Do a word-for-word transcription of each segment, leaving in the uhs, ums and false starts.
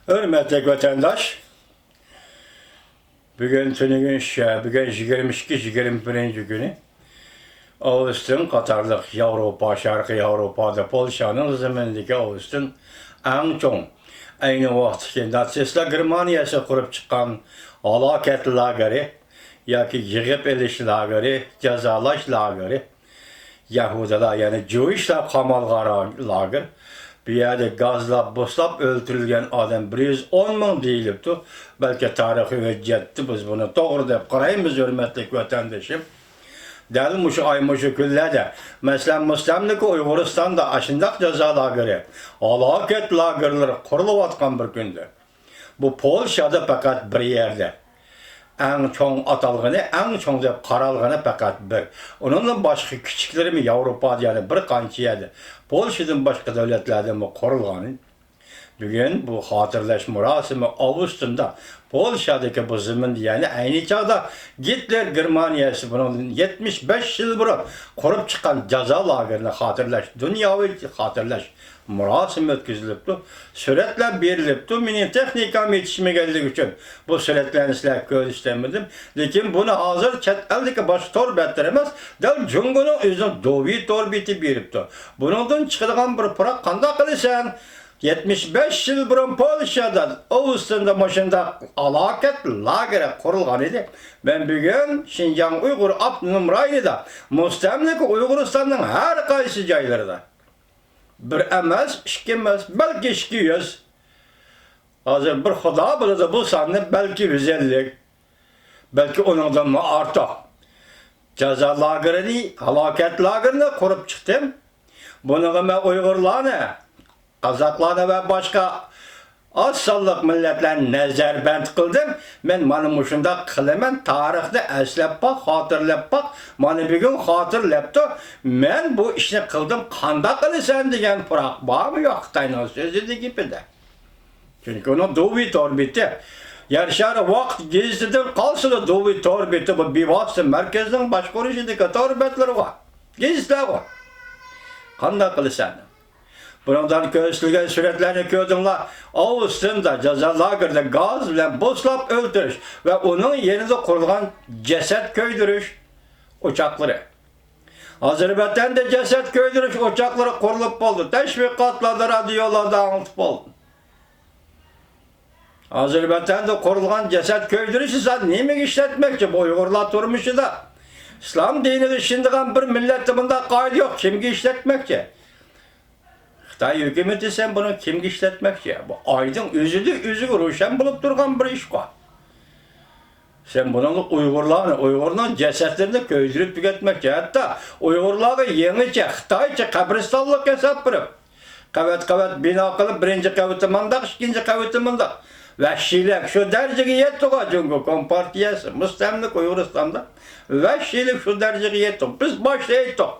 ھۆرمەتلىك ۋەتەنداش، بۈگۈن تۈنۈگۈن شە-، بۈگۈن يىگىرمە ئىككى، يىگىرمە بىرىنچى كۈنى ئاۋغۇستتىن قاتارلىق ياۋروپا، شەرقىي ياۋروپادا پولشانىڭ زېمىنىدىكى ئاۋغۇستتىن ئەڭ چوڭ، ئەينى ۋاقىتتىكى ناتسىستلار گېرمانىيەسى قۇرۇپ چىققان ھالاكەت لاگېرى ياكى يىغىپ ئېلىش لاگېرى، جازالاش لاگېرى، يەھۇدىيلار، يەنى جويىشلار قامالغان لاگېر. بۇ يەردە گازلاپ، بۇسلاپ ئۆلتۈرۈلگەن ئادەم بىر يۈز ئون مىڭ دېيىلىپتۇ. بەلكى تارىخىي ھۆججەتتە بىز بۇنى توغرا دەپ قارايمىز، ھۆرمەتلىك ۋەتەندىشىم. دەل مۇشۇ ئاي، مۇشۇ كۈنلەردە، مەسىلەن، مۇستەملىكە ئۇيغۇرىستاندا ئاشۇنداق جازا لاگېرى، ھالاكەت لاگېرلىرى قۇرۇلۇۋاتقان بىر كۈندە، بۇ پولشادا پەقەت بىر يەردە. ئەڭ چوڭ ئاتالغىنى، ئەڭ چوڭ دەپ قارالغىنى پەقەت بىر. ئۇنىڭدىن باشقا كىچىكلىرىمۇ ياۋروپادا يەنە بىر قانچە يەردە، پولشىدىن باشقا دۆلەتلەردىمۇ قۇرۇلغان. بۈگۈن بۇ خاتىرىلەش مۇراسىمى ئاۋغۇستتىن پولشادىكى بۇ زېمىندا، يەنى ئەينى چاغدا گىتلېر گېرمانىيەسى بۇنىڭدىن يەتمىش بەش يىل بۇرۇن قۇرۇپ چىققان جازا لاگېرىنى خاتىرىلەش، دۇنياۋى خاتىرىلەش مۇراسىمى ئۆتكۈزۈلۈپتۇ. سۈرەتلەر بېرىلىپتۇ. مېنىڭ تېخنىكام يېتىشمىگەنلىكى ئۈچۈن بۇ سۈرەتلەرنى سىلەرگە كۆرسىتەلمىدىم. لېكىن بۇنى ھازىر چەت ئەلدىكى باشقا تور بەتلىرى ئەمەس، دەل جۇڭگونىڭ ئۆزىنىڭ دوۋى تور بېتى بېرىپتۇ. بۇنىڭدىن چىقىدىغان بىر پۇراق قانداق قىلىسەن؟ يەتمىش بەش يىل بۇرۇن پولشادا، ئاۋغۇستتىن مۇشۇنداق ھالاكەت لاگېرى قۇرۇلغان ئىدى. مەن بۈگۈن شىنجاڭ ئۇيغۇر ئاپتونوم رايونىدا، مۇستەملىكە ئۇيغۇرىستاننىڭ ھەر قايسى جايلىرىدا، بىر ئەمەس، ئىككى ئەمەس، بەلكى ئىككى يۈز. ھازىر بىر خۇدا بىلىدۇ بۇ ساننى، بەلكى يۈز ئەللىك، بەلكى ئۇنىڭدىنمۇ ئارتۇق. جازا لاگېرىنى، ھالاكەت لاگېرىنى قۇرۇپ چىقتىم. بۇنىڭغا مەن ئۇيغۇرلارنى، قازاقلارنى ۋە باشقا ئاز سانلىق مىللەتلەرنى نەزەربەند قىلدىم. مەن مانا مۇشۇنداق قىلىمەن، تارىخنى ئەسلەپ باق، خاتىرىلەپ باق. مانا بۈگۈن خاتىرىلەپتۇ. مەن بۇ ئىشنى قىلدىم، قانداق قىلىسەن دېگەن پۇراق بارمۇ يوق خىتاينىڭ سۆزىدە، گېپىدە. چۈنكى ئۇنىڭ دوۋى تور بېتى. يەر شارى ۋاقىت گېزىتىدىن قالسىلا، دوۋى تور بېتى بۇ بىۋاسىتە مەركەزنىڭ باشقۇرۇشىدىكى تور بەتلىرى بار. گېزىتلەر بار. قانداق قىلىسەن؟ بۇنىڭدىن كۆرسىتىلگەن سۈرەتلەرنى كۆردۈڭلار. ئاۋغۇستتىن جازا لاگېرىدا گاز بىلەن بوسلاپ ئۆلتۈرۈش ۋە ئۇنىڭ يېنىدا قۇرۇلغان جەسەت كۆيدۈرۈش ئوچاقلىرى. ھازىر ۋەتەندە جەسەت كۆيدۈرۈش ئوچاقلىرى قۇرۇلۇپ بولدى. تەشۋىقاتلاردا، رادىيولاردا ئاڭلىتىپ بولدى. ھازىر ۋەتەندە قۇرۇلغان جەسەت كۆيدۈرۈش، سەن نېمىگە ئىشلەتمەكچى؟ بۇ ئۇيغۇرلار تۇرمۇشىدا، ئىسلام دىنىغا ئىشىنىدىغان بىر مىللەتتە بۇنداق قائىدە يوق. كىمگە ئىشلەتمەكچى؟ خىتاي ھۆكۈمىتى، سەن بۇنى كىمگە ئىشلەتمەكچى؟ بۇ ئايدىڭ ئۆزىدىن ئۆزىگە روشەن بولۇپ تۇرغان بىر ئىشقۇ. سەن بۇنىڭغا ئۇيغۇرلارنى، ئۇيغۇرنىڭ جەسەتلىرىنى كۆيدۈرۈپ تۈگەتمەكچى. ھەتتا ئۇيغۇرلارغا يېڭىچە، خىتايچە قەبرىستانلىق ياساپ بېرىپ، قەۋەت-قەۋەت بىنا قىلىپ، بىرىنچى قەۋىتى مانداق، ئىككىنچى قەۋىتى مۇنداق. ۋەھشىيلىك شۇ دەرىجىگە يەتتىغۇ، جۇڭگو كومپارتىيەسى، مۇستەملىكە ئۇيغۇرىستاندا ۋەھشىيلىك شۇ دەرىجىگە يەتتىغۇ. بىز باشتا ئېيتتۇق.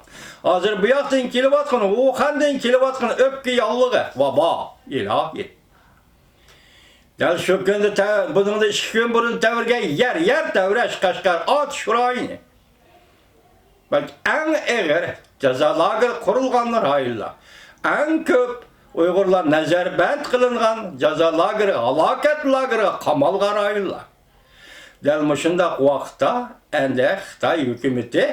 ھازىر بۇ ياقتىن كېلىۋاتقان، ۋۇخەندىن كېلىۋاتقان ئۆپكە ياللۇغى، ۋابا، ئىلاھىي. دەل شۇ كۈندە تە-، بۇنىڭدىن ئىككى كۈن بۇرۇن تەۋرىگەن يەر، يەر تەۋرەش، قەشقەر، ئاتۇش رايونى. بەلكى ئەڭ ئېغىر جازا لاگېرى قۇرۇلغان رايونلار. ئەڭ كۆپ ئۇيغۇرلار نەزەربەند قىلىنغان جازا لاگېرى، ھالاكەت لاگېرىغا قامالغان رايونلار. دەل مۇشۇنداق ۋاقىتتا ئەندى خىتاي ھۆكۈمىتى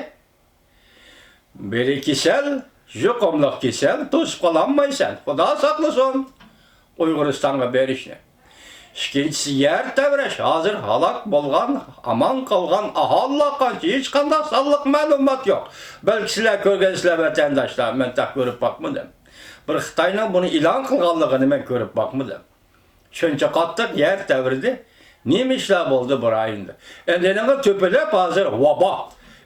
بىرى كېسەل، يۇقۇملۇق كېسەل، توسۇپ قالالمايسەن. خۇدا ساقلىسۇن ئۇيغۇرىستانغا بېرىشنى. ئىككىنچىسى، يەر تەۋرەش. ھازىر ھالاك بولغان، ئامان قالغان ئاھالىلەر قانچە؟ ھېچقانداق سانلىق مەلۇمات يوق. بەلكى سىلەر كۆرگەنسىلەر، ۋەتەنداشلار، مەن تېخى كۆرۈپ باقمىدىم. بىر خىتاينىڭ بۇنى ئېلان قىلغانلىقىنى مەن كۆرۈپ باقمىدىم. شۇنچە قاتتىق يەر تەۋرىدى. نېمە ئىشلار بولدى بۇ رايوندا؟ ئەندى ئېنىڭغا تۆپىلەپ ھازىر ۋابا،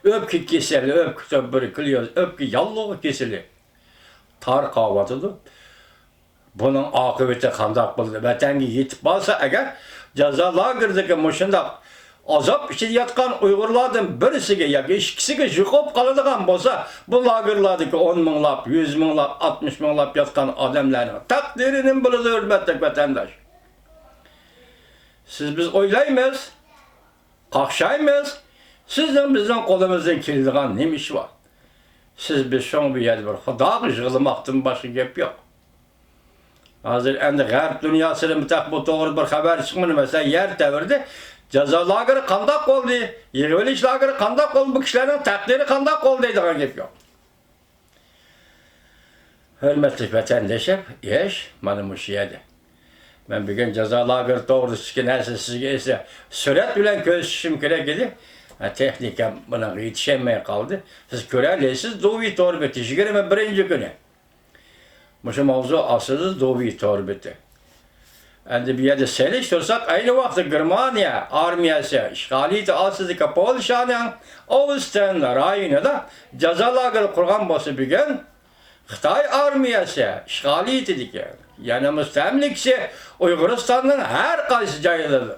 ئۆپكە كېسىلى، ئۆپكە تۆپبۈركۈليوز، ئۆپكە ياللۇغى كېسىلى تارقاۋاتىدۇ. بۇنىڭ ئاقىۋىتى قانداق بولدى؟ ۋەتەنگە يېتىپ بارسا ئەگەر، جازا لاگېرىدىكى مۇشۇنداق ئازاب ئىچىدە ياتقان ئۇيغۇرلاردىن بىرسىگە ياكى ئىككىسىگە يۇقۇپ قالىدىغان بولسا، بۇ لاگېرلاردىكى ئون مىڭلاپ، يۈز مىڭلاپ، ئاتمىش مىڭلاپ ياتقان ئادەملەرنىڭ تەقدىرى نېمە بولىدۇ، ھۆرمەتلىك ۋەتەنداش؟ سىز، بىز ئويلايمىز، قاقشايمىز، سىزنىڭ بىزنىڭ قولىمىزدىن كېلىدىغان نېمە ئىش بار؟ سىز، بىز شۇڭا بۇ يەردە بىر خۇداغا يىغلىماقتىن باشقا گەپ يوق. ھازىر ئەمدى غەرب دۇنياسىدىن بۇ توغرىدا بىر خەۋەر چىقمىدى. مەسىلەن، يەر تەۋرىدى. جازا لاگېرى قانداق بولدى؟ يىغىۋېلىش لاگېرى قانداق بولدى؟ بۇ كىشىلەرنىڭ تەقدىرى قانداق بولدى دەيدىغان گەپ يوق. ھۆرمەتلىك ۋەتەندىشىم، ئىش مانا مۇشۇ يەردە. مەن بۈگۈن جازا لاگېرى توغرىسىدىكى نەرسىنى سىزگە ئېسە سۈرەت بىلەن كۆرسىتىشىم كېرەك ئىدى. ھە، تېخنىكام بۇنىڭغا يېتىشەلمەي قالدى. سىز كۆرەلەيسىز، دوۋي تور بېتى يىگىرمە بىرىنچى كۈنى. مۇشۇ ماۋزۇ ئاستىدا دوۋي تور بېتى. ئەمدى بۇ يەردە سېلىشتۇرساق، ئەينى ۋاقىتتا گېرمانىيە ئارمىيەسى ئىشغالىيىتى ئاستىدىكى پولشانىڭ ئوۋستېن رايونىدا جازا لاگېرى قۇرغان بولسا، بۈگۈن خىتاي ئارمىيەسى ئىشغالىيىتىدىكى، يەنى مۇستەملىكىسى ئۇيغۇرىستاننىڭ ھەر قايسى جايلىرىدا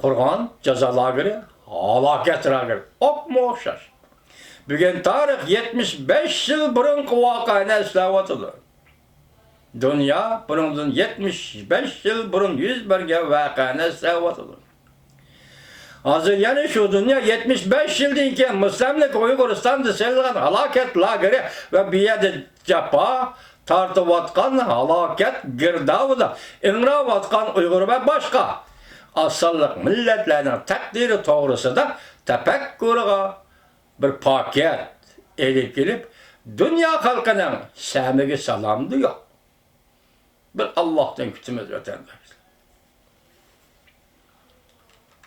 قۇرغان جازا لاگېرى، ھالاكەت لاگېرى ئوپمۇ ئوخشاش. بۈگۈن تارىخ يەتمىش بەش يىل بۇرۇنقى ۋەقەنى ئەسلەۋاتىدۇ. دۇنيا بۇنىڭدىن يەتمىش بەش يىل بۇرۇن يۈز بەرگەن ۋەقەنى ئەسلەۋاتىدۇ. ھازىر يەنە شۇ دۇنيا يەتمىش بەش يىلدىن كېيىن مۇستەملىكە ئۇيغۇرىستاندا سېلىنغان ھالاكەت لاگېرى ۋە بۇ يەردە جاپا تارتىۋاتقان، ھالاكەت گىردابىدا ئىڭراۋاتقان ئۇيغۇر ۋە باشقا ئاز سانلىق مىللەتلەرنىڭ تەقدىرى توغرىسىدا تەپەككۇرغا بىر پاكىت ئېلىپ كېلىپ، دۇنيا خەلقىنىڭ سەمىگە سالامدۇ يوق. بىر ئاللاھتىن كۈتىمىز ۋەتەندە.